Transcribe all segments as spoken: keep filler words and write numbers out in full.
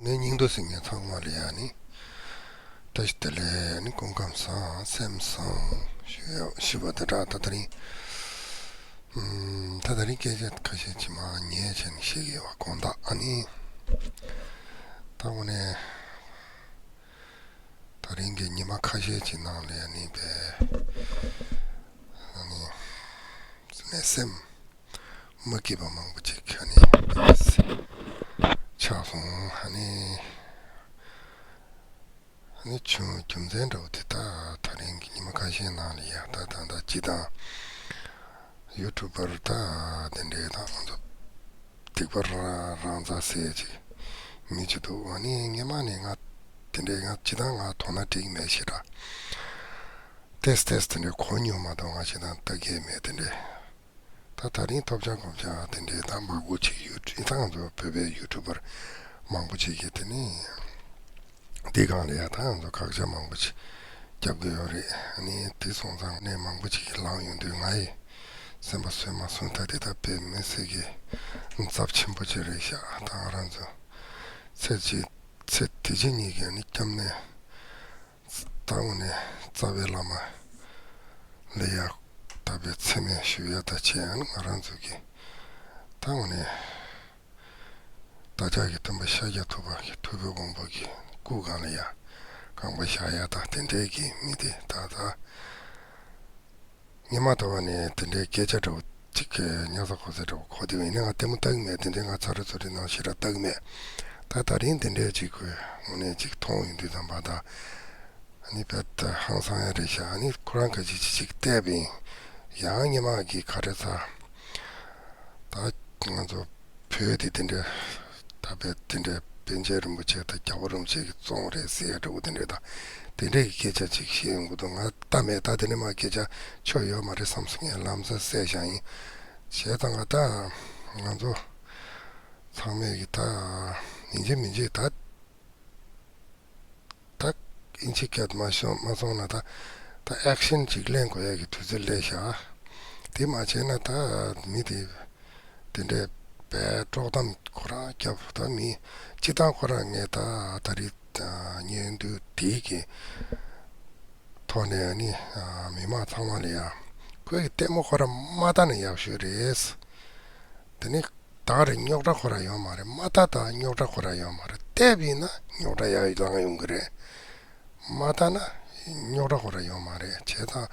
ངའི་སྙིང་དུ་ཟིན་མཁན་ཚང་མ་ལ་ཡ་ནི་བཀྲ་ཤིས་བདེ་ལེགས། ནི་སྐུ་ཁམས་བཟང་། སེམས་བཟང་ཞུ་ཡ་ཞུ་བ་དེ་འདྲ། ད་དེ་རིང་ཨམ། ད་དེ་རིང་སྐད་ཆ་ཁ་ཤས་ཅིག་མར་ཉན་བྱས་ནས་བཤད་ཀྱི་ཡོད་པ་དགོངས་དག་ཨ་ནི། ད་དངོས་གནས་ད་རིང་གི་ཉི་མ་ཁ་ཤས་ཅིག་ནང་ལ་ཡ་ནི་པའི་ཨ་ནི་ནས་སེམས་མ་སྐྱིད་པ་མང་པོ་ཅིག་ཨ་ནི་ཆགས་སོང་ཨ་ནི། ཨ་ནི་བྱུང་རྒྱུ་མཚན་འདྲ་བོ་དེ་ད་ད་རིང་གི་ཉི་མ་ཁ་ཤས་ནང་ལ་ཡ་ད་ད་ད་སྤྱི་དང་ཡུ་ཊུབ་པར་ད་དེ་འདྲའི་ད་ང་ཚོ་སྡིག་པ་རང་རང་ཚ་སེ་ཅིག་མི་ཅིག་འདུག་ཨ་ནི་སྔས་མ་ནས་ང་དེ་འདྲའི་ང་སྤྱི་དང་ང་དོ་སྣང་བྱེད་ཀྱི་མེད་ཤི་ར། ཏེས་ཏེས་དེ་འདྲའི་གོ་མྱོང་མ་གཏོགས་ང་སྤྱི་དང་ལྟ་གི་མེད་དེ་འདྲའི། ད་ད་རིང་ཐོབ་ཆ་གོ་ཆ་དེ་འདྲའི་ད་མང་པོ་ཅིག་ཡོད་ཨི་ཐང་ཚོ་བོད་པའི་ཡུ་ཊུབ་པར་མང་པོ་ཅིག་གིས་དེ་ནི་འདི་གང་ལ་ཡ་ད་ང་ཚོ་དགག་བྱ་མང་པོ་ཅིག་རྒྱབ་ཀྱི་ཡོད་རེད། ཨ་ནི་དེ་སོང་ཙང་ནས་མང་པོ་ཅིག་གིས་ལངས་ཡོང་དུས་ང་ཡི་སེམས་པ་སོས་མ་སོན་ད་དེ་ད་བོད་མི་སེར་གྱི་ཚབས་ཆེན་པོ་ཅིག་རེད་ཤག་ད་ང་རང་ཚོ་ཚེ་གཅིག་ཚེ་དེ་གཅིག་གཉིས་ཀྱི་ནི་སྐྱབས་གནས། ད་དངོས་གནས་རྩ་བའི་བླ་མ་ལ་ཡ་ད་བའི་མཚན་སྨད་ཞུ་ཡ་ད་ཆེ་ཡང་ང་རང་ཚོ་གི་ད་དངོས་གནས་བདག་ཅག་གི་སྟོན་པ་ཤཱཀྱ་ཐུབ་པ་གི་ཐུབ་པའི་དབང་པོ་གི་སྐུ་གང་ལ་ཡ་གང་པ་བཞག་ཡ་ད་དེ་འདྲའི་གི་མི་དེ་ད་ད། སྔོན་མ་དུ་བ་ནས་དེ་འདྲའི་སྐད་ཆ་འདྲ་བོ་ཅིག་ཉག་ས་གོ་ས་འདྲ་བོ་གོ་དེ་བས་ནས་ང་ལྟད་མོ་ལྟ་གི་མེད། དེ་འདྲའི་ང་ཚ་རུ་ཚུ་རི་ནང་ཞེ་དྲག་ལྟ་གི་མེད། ད་ད་རིང་དེ་འདྲའི་ཅིག་གོ་དངོས་གནས་ཅིག་མཐོང་ཡོང་དུས་ཙམ་པ་ད་ཨ་ནི་བེད་ཧང་སང་ཡ་རེད་ཤག་ཨ་ནི་ཁོ་རང་ག་ཅིག་ཅིག་ཅིག་བལྟས་པ་ཡིན། ཡང་སྔོན་མ་གི་ག་རེ་ཚ་ད་ང་ཚོ་བོད་དེ་དེ་འདྲའི་ད་བེད་དེ་འདྲའི་པཎ་ཆེན་རིན་པོ་ཆེ་དང་རྒྱལ་བ་རིན་པོ་ཆེ་གི་རྩོམ་རེད་ཟེར་ཡ་འདྲ་བོ་དེ་འདྲའི་ད་དེ་འདྲའི་གི་སྐད་ཆ་ཅིག་བཤད་ཡོང་གི་འདུག་ང་ལྟ་མེད། ད་དེ་ནས་མ་སྐད་ཆ་ཆོ་ཡོད་མ་རེད་བསམ་སོང་། ངས་ལམ་སང་བསད་བཞག་ཡིན། བྱས་ཙང་ང་ད་ང་ཚོ་ཚང་མས་གི་ད་ཡིན་གཅིག་མིན་གཅིག་ད་ད་ཨིན་ཇི་སྐད་མ་ཤོང་མ་སོང་ན་ད་ད་ཨེག་ཤན་ཅིག་ལེན་དགོས་ཡ་གི་དུས་ཚོད་སླེབས་ཤག་དེ་མ་བྱས་ན་ད་མི་དེ་དེ་འདྲའི་བའི་དཀྲོག་གཏམ་ཁོ་རང་རྒྱབ་ད་མི་སྤྱི་བཏང་ཁོ་རང་ངས་ད་ད་རེས་ཉན་དུས་དེའི་གི་ཐོག་ནས་ནི་མི་མང་ཚང་མ་ལ་ཡ་ཁོའི་གི་ལྟད་མོ་ཁོ་རང་མ་ལྟ་ན་ཡག་ཤོས་རེད། དེ་ནི་ད་རེས་རྙོག་དྲ་ཁོ་རང་ཡོད་མ་རེད། མ་ལྟ་ད་རྙོག་དྲ་ཁོ་རང་ཡོད་མ་རེད། བལྟས་པ་ཡིན་ན་རྙོག་དྲ་ཡག་ལངས་ཡོང་གི་རེད། མ་ལྟ་ན་རྙོག་དྲ་ཁོ་རང་ཡོད་མ་རེད། བྱས་ཙང་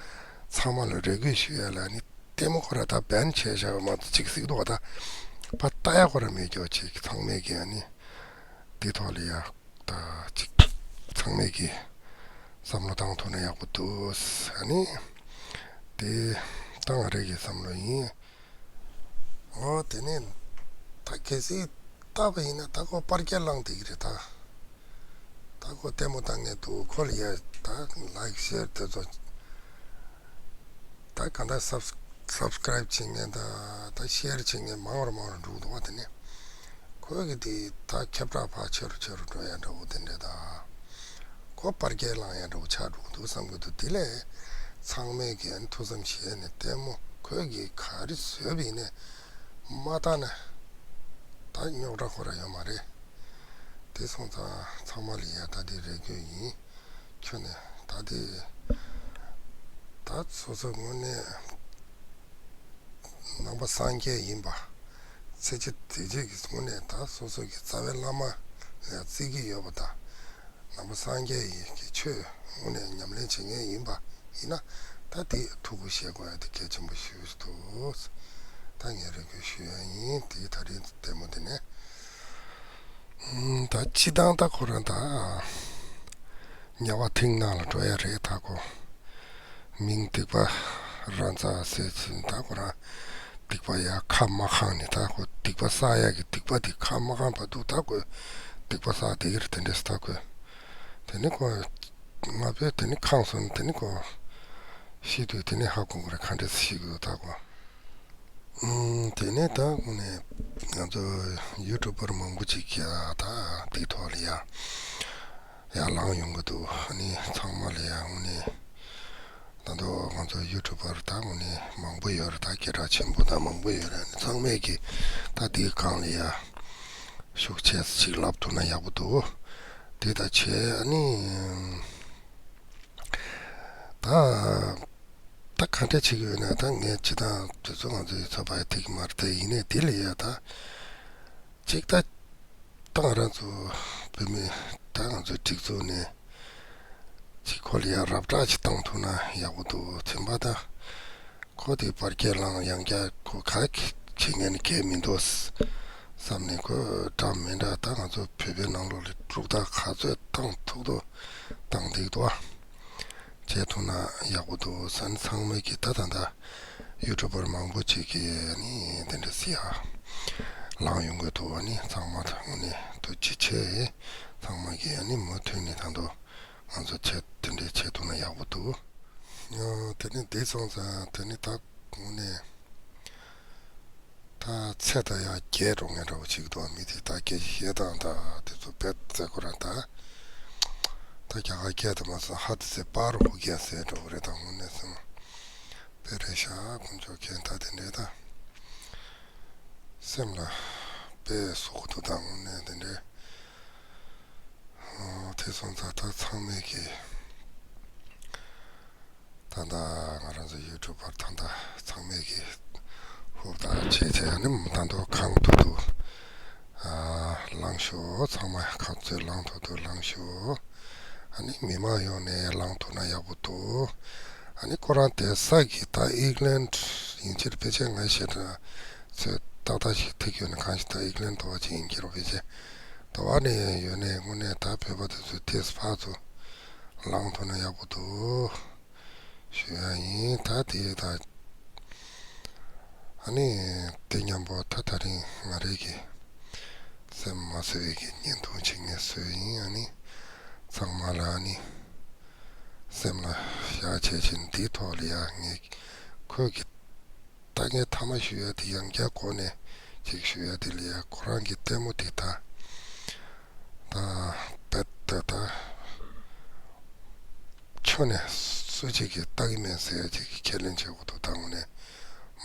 ཚང་མ་ལ་རེ་སྐུལ་ཞུ་ཡ་ལ་ནི་ལྟད་མོ་ཁོ་རང་ད་བན་བྱས་བཞག་པ་མ་གཏོགས་ཅིག་གཟིགས་འདུག་བ། ད་ཕ་ལྟ་ཡ་ཁོ་རང་མེད་ཀྱོག་ཅིག་ཚང་མས་ཀྱི་ཨ་ནི་འདི་ཐོག་ལ་ཡ་ད་ཅིག་ཚང་མས་ཀྱི་བསམ་བློ་བཏང་ཐུབ་ན་ཡག་པོ་འདུག་ཨ་ནི་དེ་ད་ང་རེ་གི་བསམ་བློ་ཡིན། འོ་དེ་ནས་ད་གལ་སྲིད་བལྟས་པ་ཡིན་ན་ད་ཁོ་པར་རྒྱག་བླངས་བསྡད་ཀྱི་རེད་ད། ད་ཁོ་ལྟད་མོ་ལྟ་མཁན་འདུག་ཁོ་ལ་ཡ་ད་ལའིག་ཤེར་དེ་ཚོ་ད་ག་འདྲ་སབ་སབ་སི་ཀ་རའིབ་བྱེད་མཁན་ད་ད་ཤེར་བྱེད་མཁན་མང་རུ་མང་རུ་འགྲོ་གི་འདུག་བ། དེ་ནས་ཁོ་གི་དེ་ད་ཁྱབ་བསྒྲགས་ཕར་ཆེ་རུ་ཆེ་རུ་འགྲོ་ཡ་འདྲ་བོ་དེ་འདྲ་ད། ཁོ་པར་རྒྱག་བླངས་ཡ་འདྲ་བོ་ཆགས་འགྲོ་གི་འདུག་བསམ་གྱི་འདུག་དེ་ལས་ཚང་མས་ཀྱི་ཨ་ནི་ཐུགས་བསམ་བཞེས་ནས་ལྟད་མོ་ཁོས་ཀྱི་ག་རེ་བཟོས་པ་ཡིན་ནའི་མ་ལྟ་ན་ད་རྙོག་དྲ་ཁོ་རང་ཡོད་མ་རེད། དེ་སོང་ཙང་ཚང་མ་ལ་ཡ་ད་དེ་རེ་སྐུལ་ཡིན། ཁྱོད་ནས་ད་དེ་ད་སོ་སོ་དངོས་གནས་ནང་པ་སངས་རྒྱས་ཡིན་པ། ཚེ་གཅིག་དེ་གཅིག་གི་དངོས་གནས་ད་སོ་སོ་གི་རྩ་བའི་བླ་མ་ལ་བརྩི་གི་ཡོད་པ་དང་། ནང་པ་སངས་རྒྱས་ཡི་གི་ཆོས་དངོས་གནས་ཉམས་ལེན་བྱེད་མཁན་ཡིན་པ་ཡིན་ན་ད་དེ་ཐུགས་ཁུར་བཞེས་དགོས་ཡ་དེ་གལ་ཆེན་པོ་ཞིག་འདུག་ད་ངས་རེ་སྐུལ་ཞུ་ཡ་ཡིན། དེ་ད་རིང་ལྟད་མོ་དེ་ནས་ད་སྤྱི་བཏང་ད་ཁོ་རང་ད་དམྱལ་བ་མཐིང་ནག་ལ་འགྲོ་ཡ་རེད། ད་ཁོ་མིང་སྡིག་པ་ར་ཛ་ཟེར་ཚུལ་ད་ཁོ་རང་སྡིག་པ་ཡ་ཁ་མ་ཁང་ནས་ད་ཁོ་སྡིག་པ་བསགས་ཡ་གི་སྡིག་པ་དེ་ཁ་མ་ཁང་བར་དུ་ད་ཁོ་སྡིག་པ་བསགས་བསྡད་ཀྱི་རེད། དེ་འདྲས་ད་ཁོ་དེ་ནི་ཁོ་ང་བོས་དེ་ནི་ཁང་སོང་དེ་ནི་ཁོ་ཤི་དུས་དེ་ནི་ཧ་གོ་གི་རེད། ག་འདྲས་ཤི་གི་འདུག་ད་ཁོ། ཨུམ། དེ་ནས་ད་དངོས་གནས་ང་ཚོ་ཡུ་ཊུབ་པར་མང་པོ་ཅིག་གིས་ད་དེའི་ཐོག་ལ་ཡ་ཡར་ལངས་ཡོང་གི་འདུག་ཨ་ནི་ཚང་མ་ལ་ཡ་དངོས་གནས་ད་དུང་ང་ཚོ་ཡུ་ཊུབ་པར་ད་དངོས་གནས་མང་པོ་ཡོད་རེད། ད་སྐད་གྲགས་ཆེན་པོ་ད་མང་པོ་ཡོད་རེད། ཨ་ནི་ཚང་མས་ཀྱིས་ད་དེའི་སྒང་ལ་ཡ་ ཤུགས་ཆེ་ཙམ་ཅིག་ལབ་ཐུབ་ན་ཡག་པོ་འདུག་དེ་ད་བྱས་ཨ་ནི། ད་ད་ག་འདྲ་བྱེད་ཀྱི་ཡོད་ན་ད་ངས་ཅི་ད་དེ་ཚོ་ང་ཚོའི་ཚོད་དཔག་ཐིག་མར་དེ་ཡིན་ནས་དེ་ལས་ཡ་ད་ཅིག་ད་ད་ང་རང་ཚོ་བོད་མི་ད་ང་ཚོའི་སྒྲིག་འཛུགས་ནས་ཅིག་ཁོ་ལ་ཡ་རབ་བསྒྲགས་ཅིག་བཏང་ཐུབ་ན་ཡག་པོ་འདུག་ཚན་པ་ད། ཁོ་དེ་པར་སྐྱེལ་ལང་ཡང་བསྐྱར་ཁོ་ག་གི་བྱེད་ངན་གལ་མི་འདུག་བསམ་ནས་ཁོ་འདྲ་མི་འདྲ་ད་ང་ཚོ་བོད་པའི་ནང་ལོགས་ལ་དཀྲུག་ད་ག་ཚོད་བཏང་ཐུབ་ཐུབ་བཏང་བསྡད་འདུག་བྱེད་ཐུབ་ན་ཡག་པོ་འདུག་བསམ། ཚང་མས་ཀྱི་ད་ད་ད་ཡུ་ཊུབ་པར་མང་པོ་ཅིག་གིས་ནི་དེ་འདྲ་སི་ཡ་ལང་ཡོང་གི་འདུག་ནི་ཚང་མ་ད་དངོས་གནས་ཐུགས་རྗེ་ཆེ། ཚང་མ་གིས་ནི་མུ་མཐུད་ནས་ད་དུང་ང་ཚོ་བྱེད་དེ་འདྲའི་བྱེད་ཐུབ་ན་ཡག་པོ་འདུག་ཨ། དེ་ནི་འདི་སོང་ཙང་དེ་ནི་ད་དངོས་གནས་ད་ཚེ་ད་ཡར་རྒྱས་འགྲོ་ངེས་འདྲ་བོ་ཅིག་འདུག་མི་དེ་ད་སྐད་ཆ་བཤད་སྟངས་ད་དེ་ཚོ་བེད་ཚེ་ཁོ་རང་ད་ད་རྒྱ་གར་སྐད་དུ་མ་སོང་ཧ་དི་ཚེ་པར་ཧུ་རྒྱ་ཟེར་འགྲོ་གི་རེད། ད་དངོས་གནས་སོང་དཔེ་རེད་ཤག་དཀོན་མཆོག་མཁྱེན། ད་དེ་འདྲའི་ད་སེམས་ལ་དཔེ་ཟུག་གི་འདུག་ད་དངོས་གནས་དེ་འདྲའི། ཨོ། དེ་སོང་ཙང་ད་ཚང་མས་ཀྱི་ད་ལྟ་ང་རང་ཚོ་ཡུ་ཊུབ་པར་ད་ལྟ་ཚང་མས་ཀྱི་ཧུར་ཐག་བྱས་བྱས་ཨ་ནི་ད་དུང་གང་ཐུབ་ཐུབ་ཨ་ལངས་ཤོག་ཚང་མ་ག་ཚོད་ལངས་ཐུབ་ཐུབ་ལངས་ཤོག་ཨ་ནི་མི་མང་ཡོངས་ནས་ལངས་ཐུབ་ན་ཡག་པོ་འདུག་ཨ་ནི་ཁོ་རང་དེ་ས་གི་ད་ཨིག་ལན་ཡིན་ཕྱིར་ཕལ་ཆེར་ང་ཞེ་དྲག་ཚོད་ཏག་ཏག་ཞིག་ཐིག་ཡོད་ན་གང་ཞིག་ད་ཨིག་ལན་དོ་བ་ཅིག་ཡིན་གྱི་རོ་ཕལ་ཆེར། དོ་བ་ནས་ཡོད་ནས་དངོས་གནས་ད་བོད་པ་དེ་ཚོས་དེས་ཕར་ཚུར་ལངས་ཐུབ་ན་ཡག་པོ་འདུག་ཞུ་ཡ་ཡིན། ད་དེ་ད་ཨ་ནི་དེ་མཉམ་པོ་ད་ད་རིང་ང་རེ་གི་སེམས་མ་བཟོད་པའི་གི་བརྙན་ཐུང་ཅིག་ངས་བཟོས་ཡིན། ཨ་ནི་ཚང་མ་ལ་ཨ་ནི་སེམས་ལ་བཞག་བྱས་ཕྱིན་འདིའི་ཐོག་ལ་ཡ་ངས་ཁོས་གི་ད་ངས་ཐ་མ་ཞུ་ཡ་དེ་ཡང་བསྐྱར་གོ་ནས་ཅིག་ཞུ་ཡ་དེ་ལ་ཡ་ཁོ་རང་གི་ལྟད་མོ་དེ་ད་ད་རྦད་དེ་ད་ཁྱོན་ནས་སུ་གཅིག་གིས་ལྟ་གི་མེད་ཟེར་ཡ་ཅིག་གི་ཁས་ལེན་བྱེད་དགོས་འདུག་ད་དངོས་གནས་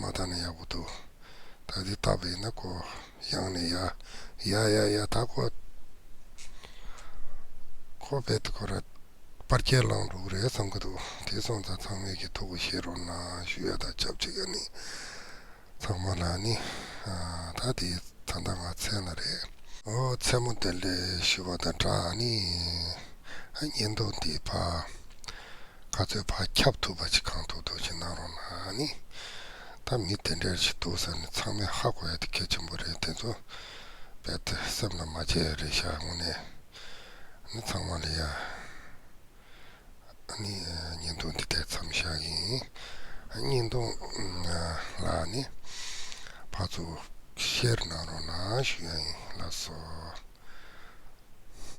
མ་ལྟ་ན་ཡག་པོ་འདུག་ད་དེ་ལྟ་བས་ན་ཁོ་ཡང་ནས་ཡ་ཡ་ཡ་ཡ་ད་ཁོ་ཁོ་རྦད་དེ་ཁོ་ར་པར་སྐྱེལ་ལང་འགྲོ་གི་རེད་བསམ་གི་འདུག་དེ་སོང་ཙང་ཚང་མས་ཀྱི་ཐུགས་ཁུར་བཞེས་རོགས་གནང་ཞུ་ཡ་ད་ཆབས་ཅིག་ཨ་ནི་ཚང་མ་ལ་ནི་ད་དེ་ད་ལྟ་ང་མཚན་ལ་རེད། ཨོ་མཚན་མོ་བདེ་ལེགས་ཞུ་བ་དང་སྦྲགས་ཨ་ནི་ཨ་བརྙན་ཐུང་འདི་ཕ་ག་ཚོད་ཕ་ཁྱབ་ཐུབ་པ་ཅིག་གང་ཐུབ་ཐུབ་ཅིག་གནང་རོགས་གནང་ཨ་ནི། ད་མི་དེ་འདྲ་ཞིག་འདུག་ཟེར་ནས་ཚང་མས་ཧ་གོ་ཡ་དེ་གལ་ཆེན་པོ་རེད། དེ་ཚོ་རྦད་དེ་སེམས་ལ་མ་བྱེད་ཡ་རེད་ཤག་དངོས་གནས་ནི་ཚང་མ་ལ་ཡ། ཨ་ནི་བརྙན་ཐུང་འདི་ལྟར་མཚམས་བཞག་གི་ཡིན། བརྙན་ཐུང་ལ་ནི་ཕར་ཚུར་ཤེར་གནང་རོགས་གནང་ཞུ་ཡ་ཡིན། ལགས་སོ།